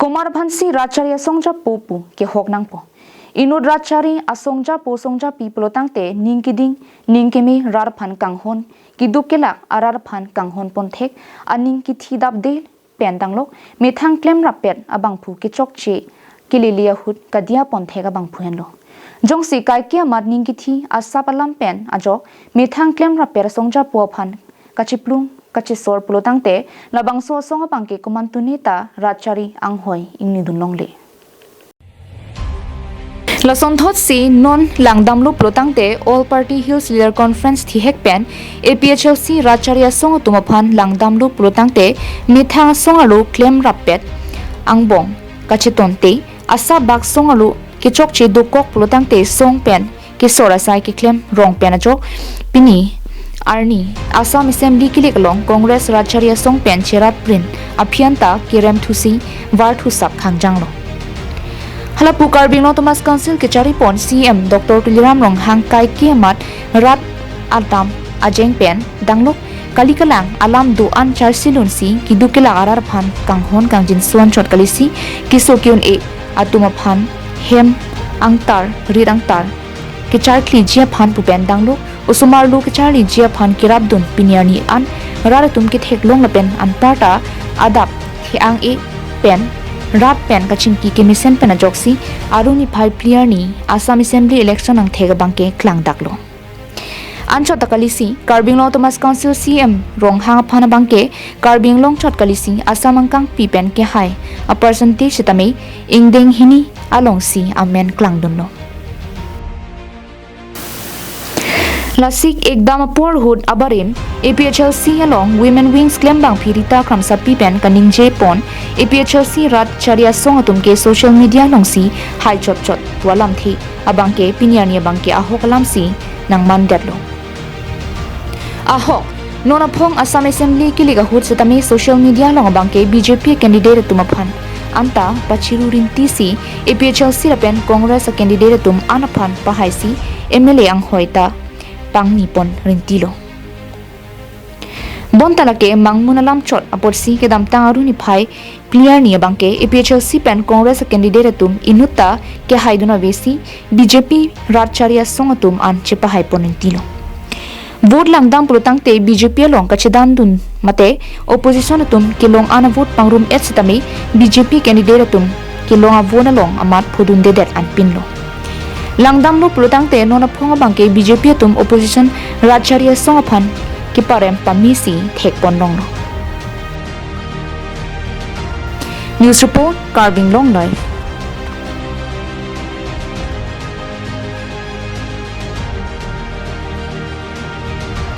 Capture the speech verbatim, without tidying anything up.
Komat aphansi rat chari asong japo pu kehok nangpo. Inut rat chari asong japo song japi pulotangte ning keding, ning keme rat aphan kanghon, keduk kelak arat aphan kanghon ponthek, aning kithi dapde pen danglok, methang klemrappet abangphu kechokche kelele ahut kadiya ponthek abangphu henlo. Jongsi kaike amat ning kithi asap alam pen ajok, methang klemrappet asong japo aphan kachiplung kachisor pulotangte, labangso asong abangke komantu neta rat chari anghoi ingnidun longle. Lasonthotsi non langdamlo pulotangte All Party Hills Leader Conference thihek pen A P H L C rat chari asong atum aphan langdamlo pulotangte methang asong arlo klemrappet angbong kachetonte asap bak song arlo kechokche dokok pulotangte song pen kesor asai keklem rong pen ajok pini arni Assam Assembly kilik along Congress rat chari asong pen cherap prin aphi anta kerem thusi var thusap khangjanglo. Halapu Karbi Anglong Autonomous Council kechari pon C M Doctor Tuliram Ronghang kaike amat rat atam ajeng pen danglok kali kalang alam do-an charsi lunsi keduk kelak arat aphan kanghon kangjinso anchot kalisi keso ke-un-e atum aphan hem angtar rit angtar kecharkliji aphan pu pen danglok osomar lo kecharliji aphan kerapdun pini arni an rat atum ketheklong lapen anparta adap the-ang-e pen rat pen kachingki kemesen pen ajoksi aruni phai phli arni Assam Assembly election angthek abangke klangdaklo. Anchot ta kalisi Karbi Anglong Autonomous Council C M Ronghang aphan abangke Karbi Anglong chot kalisi Assam angkangpi pen kehai a percentage sitame ingdeng hini alongsi amen klangdunlo. Lasik ekdam apor ahut abarim A P H L C along Women Wings klembangpi Rita Kramsapi pen kaningje pon A P H L C rat chari asong atum ke social media alongsi hai chotchot pu alamthe abangke pini arni abangke ahok alamsi nangmandetlo. Ahok, non aphong Assam Assembly kilik ahut sitame social media along abangke B J P candidate atum aphan anta pachiru rintisi A P H L C lapen Congress candidate atum an aphan pahaisi M L A anghoi ta pangni pon rintilo. Bonta lake mangmun alam chot apotsi kedamtang aruni phai phli arni abangke A P H L C pen Congress candidate atum inutta kehaidun avesi B J P rat chari asong atum an chepahai pon rintilo. Vote langdam pulotangte B J P along kachedandun mate opposition atum kelong an avote pangrum et sitame B J P candidate atum kelong avote along amat phodundedet anpinlo. Langdamlo pulotangte non aphong abangke B J P atum opposition rat chari asong aphan keparem pamisi thekpon longlo. News report, Karbi Anglong Live.